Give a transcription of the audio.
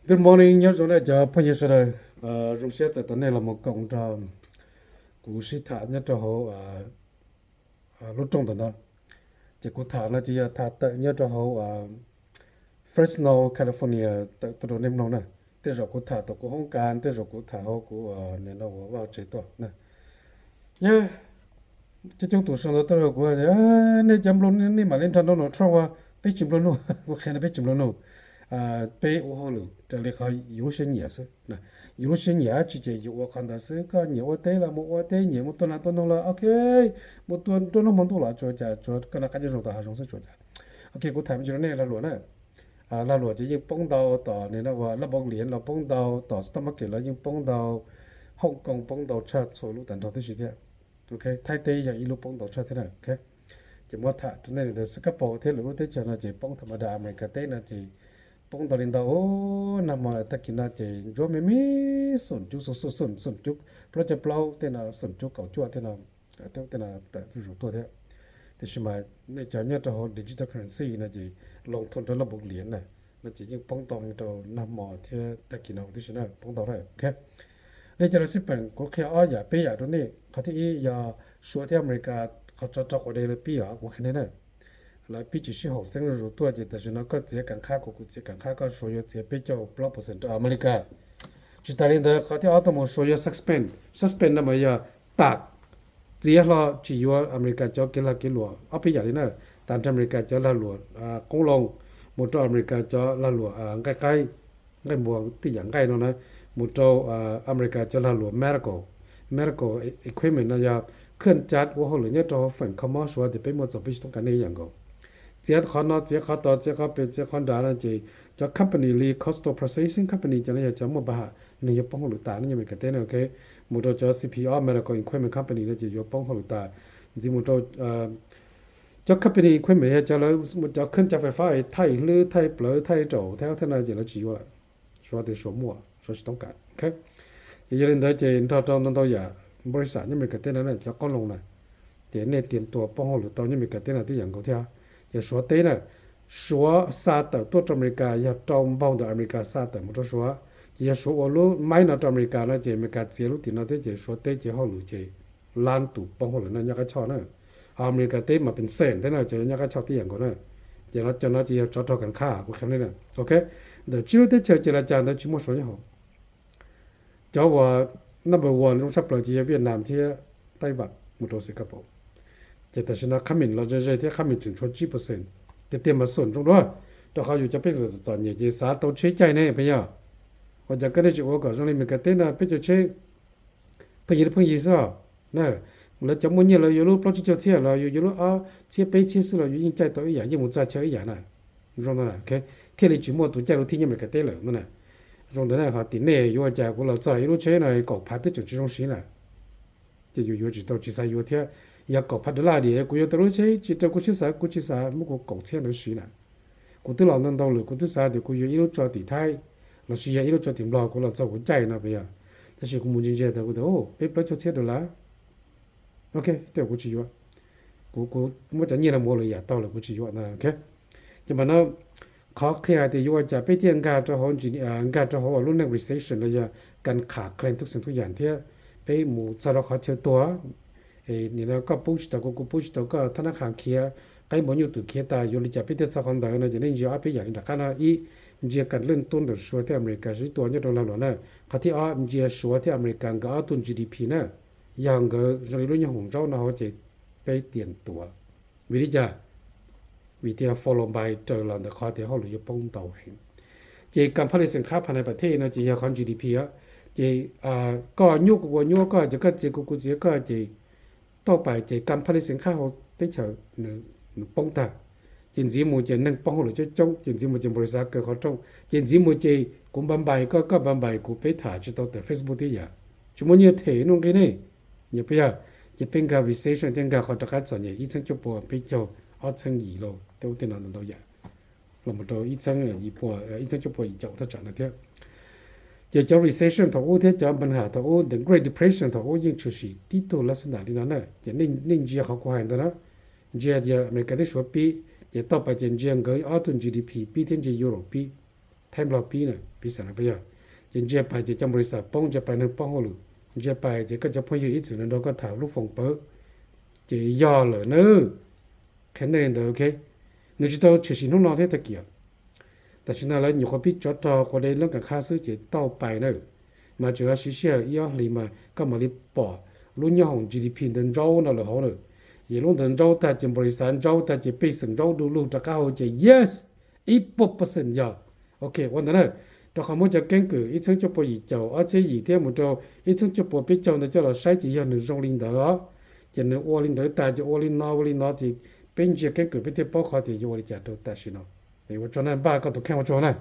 Good morning, nyob zoo nej cov phooj ywg sawv daws. Zoo siab txais tos nej los mus koom nrog kuv sib tham nyob rau hauv lub rooj ntawm no. Ces kuv tham no ces yog tham tawm nyob rau hauv Fresno, California tawm tuaj rau nej mloog na. Tej zaum kuv tham tau kuv hoob kas, tej zaum kuv tham hauv kuv nim no uas vaj tsev tuaj na. Yog coob coob tus sau ntawv tuaj rau kuv tias, nej cov nplua nuj nej mam li nrog Donald Trump ua, peb tsis nplua nuj. Kuv qhia no peb tsis nplua nuj. Peb ua hauj lwm raws li qhov yus lub siab nyiam xwb. Yus lub siab nyiam dab tsi ces yus ua qhov ntawd xwb. Koj nyiam ua teb los mus ua teb, nyiam mus tua nas tua noog los ok, mus tua nruab hnub hmo ntuj los tsuas cas, tsuas koj noj qab nyob zoo tau hav zoov xwb tsuas cas. Ok, kuv tham me ntsis rau nej lag luam na. Lag luam ces yeej poob ntau tom nim no uas lab npaum liam los poob ntau, tom stock market los yeej poob ntau, Hong Kong poob ntau tshaj txhua lub tag nrho tib si thiab. Ok, Thaib teb yog ib lub poob ntau tshaj thiab na. Ok, ces muab tham rau nej li ntawd, Singapore thiab lwm lub teb chaws no ces poob tham ma das, America teb no ces poob ntau li ntau. Nag hmo tag kis no ces ntsuab me me, xoom cuv xoom xoom xoom cuv plaub caug plaub tej no, xoom cuv kaum cuaj tej no, tej no tawm zuj zus tuaj thiab. Tiam sis mas nej cov nyob rau hauv digital currency no ces loo thoob rau lab npaum liam na, no ces yeej poob ntau rau nag hmo thiab tag kis no tib si na, poob ntau na. Ok, nej cov lawv xib peem kuv qhia ob yam peb yam rau nej. Qhov thib ib yog Suav thiab America qhov tsov rog quav dev lawv pib os, kuv qhia nej na. Lawv pib tsis sib haum xeeb zuj zus tuaj ces tam sim no koj txiav kam qhab kuv, kuv txiav kam qhab koj, Suav yuav txiav peb caug plaub percent rau America. Tsis tas li ntawd, qhov thib ob tuaj mus Suav yuav suspend. Suspend no mas yog tam, txiav hlo tsis yuav America cov kev lag kev luam ob peb yam li na. Tas nrog America cov lag luam qoob loo, mus rau America cov lag luam nqaij qaib, nqaij npua, tej yam nqaij no na, mus rau America cov lag luam medical, medical equipment no yog khwj cav ua hauj lwm nyob rau hauv feem kho mob Suav tias peb muaj txaus peb tsis toob kas nej ib yam nkaus. Txiav qhov no, txiav qhov tod, txiav qhov pem, txiav qhov nrad no ces cov company li coastal processing company cov no yog cov muaj npa ham, nws yuav poob hauj lwm tas no, nyob America teb no. Ok, mus rau cov C P O, medical equipment company no ces yuav poob hauj lwm tas. Ntxiv mus rau cov company equipment yog cov lawv, cov khwj cav fais fab, thaij hlwb, thaij plawv, thaij raum, thaij ob thaij no ces lawv tsis yuav lawm. Suav tias Suav muaj, Suav tsis toob kas. Ok, ces yog li ntawd ces nrog rau ntau ntau yam, npaum li xam nyob America teb no na, cov qoob loo na, ces nej tiav tua poob hauj lwm tau nyob America teb no tib yam nkaus thiab. Ces Suav teb na, Suav xa tawm tuaj rau America yog rau npaug ntawm America xa tawm mus rau Suav. Ces yog Suav ua lub maib no rau America no ces America txiav lub tim no thiab ces Suav teb ces hauj lwm ces lab tus poob hauj lwm no nyob qab choj na. Ho America teb mas pes xees thiab no ces nyob qab choj tib yam nkaus na. Ces no cov no ces yog tsov rog kam qhab, kuv qhia nej na. Ok, ntawm tsib lub teb chaws ces los cas ntawd tsis muaj Suav nyob hauv. Cov uas number one zoo tshaj plaws ces yog Vietnam thiab Taiwan mus rau Singapore. Ces tam sim no khab meem los ze ze thiab khab meem tseem tshuav tsib percent. Tiag tiag mas xoom zoo dua, rau qhov yus cov pej xeem txom nyem ces xav tau tsheb caij ne peb yog. Ua cas koj nej tsis ua kom zoo li Meskas teb no peb caug tsheb pheej yig pheej yig xwb os. Lawv cov muaj nyiaj lawv yuav lub plaub tsib caug txhiab los yus yuav lub ob txhiab peb txhiab xwb los yus yeej caij tau ib yam, yeej mus txog chaw ib yam na. Zoo ntawd na, thiaj li tsis muaj tus caij lub thib nyob Meskas teb lawm no na. Zoo ntawd na, ho tim nej yuav ua cas kuv los txog ib lub tsheb no kaum phav twb tseem tsis zoo siv na. Ces yus yuav tsis tau, tsis xav yuav thiab. Yog kaum phav dollar diam kuv yuav tau lub tsheb tsis raws kuv siab xav, kuv tsis xav muab kuv kaum txhiab ntawd siv na. Kuv twb los ntau ntau lawm, kuv twb xav tias kuv yuav ib lub tso tim Thaib los sis yog ib lub tso tim Nplog, kuv los txog kuv caij no peb yog. Tab sis kuv mus ntsia ntsia tas kuv tias peb plaub caug txhiab dollar. Ok, tej kuv tsis yuav. Kuv, kuv muab cov nyiaj no mus ua lwm yam tau lawm, kuv tsis yuav no. Ces mas no, qhov qhia hais tias yuav ua cas peb thiaj nkag rau hauv, nkag rau hauv lub neej recession los yog kas qham kheev tuj xeem tuj yam thiab peb mus txog rau qhov chaw tuag. Nim no koj pub tsis tau kuv, kuv pub tsis tau koj, thab nab qhas khiav, qaib npua nyuj twm khiav tas, yuav li cas peb thiaj txog qhov ntawd no? Ces nej ntsia ob peb yam li nram qab no. Ib, ntsia kas leej tub ntawm Suav thiab Amelikas sib tua nyob rau lag luam na. Qhov thib ob, ntsia Suav thiab Amelikas nkawd ob tug G D P na. Yog nkawd zoo li lub nyuag hoom zaub no hauv ces peb tiam tuav. Vim li cas? Vim tias follow by raws los ntawm qhov tias hauj lwm yuav poob ntau heev. Ces kam phaj li xeem khab phaj nais pam thej no ces yog qhov G D P. Ces koj nyuab kuv, kuv nyuab koj, ces koj txiav kuv, kuv txiav koj, ces tauj pais ces kam phaj li xeem khab hauv teb chaws nws poob tag. Ces ntxiv mus ces neeg poob hauj lwm coob coob, ces ntxiv mus ces npaus li xav kaw qhov rooj, ces ntxiv mus ces kuv npa npais koj, koj npa npais kuv, peb tham tsis tau tawm Facebook tib yam, tsis muaj nyiaj them nuj nqi ne. Nyias peb yog, ces peb nkag recession thiab nkag qhov rov qab txom nyem ib txheeb cuaj pua peb caug, ob txheeb yim lauj, tej ub tej no ntau ntau yam, los mus rau ib txheeb yim pua, ib txheeb cuaj pua yim caum thaj tsam no thiab. Ces cov recession thaum ub thiab cov npa nham thaum ub, the Great Depression thaum ub yeej tshwm sim tib tug lab xab ntam li no na. Ces nej ntsia qhov kuv hais ntawd na, ntsia tias Amelikas thiab Suav pib, ces tauj pais ces ntsia nkawd ob tug G D P pib thiab ntsia Europe pib. Thaib Nplog pib na, piv xam no puas yog? Ces ntsia pais ces cov npaus lis xas poob, ntsia pais neeg poob hauj lwm, ntsia pais ces koj cov phooj ywg ib txwm nrog koj tham lub foom pawv, ces yog lawm nawb. Qhia nej li ntawd, ok. Nws tsis tau tshwm sim hnub no thiab tag kis. Tam sim no lawv nyuam qhuav pib tsov rog quas de lub kas khab xwb ces tau pais na. Mas tseem yuav siv sij hawm ib ob hlis mas koj mam li pom lub nyooj hoom G D P ntawd ntsaub no lawm hauv na. Yog lub ntawd ntsaub tag ces npaus lis xas ntsaub tag ces pej xeem ntsaub du lug rov qab hauv ces yes, ib puas percent yog. Ok, ua ntawd na, rau qhov muab cov keeb kwm ib txhiab cuaj puas yim caum ob txhiab yim thiab mus rau ib txhiab cuaj puas peb caug ntawd coj los saib ces yog nws zoo li ntawd os. Ces nws ua li ntawd tas ces ua li no ua li no ces peb ntsia keeb kwm peb thiaj paub qhov tias yuav ua li cas rau tam sim no. Ua tsaug na, npaj koj tus kheej ua tsaug na.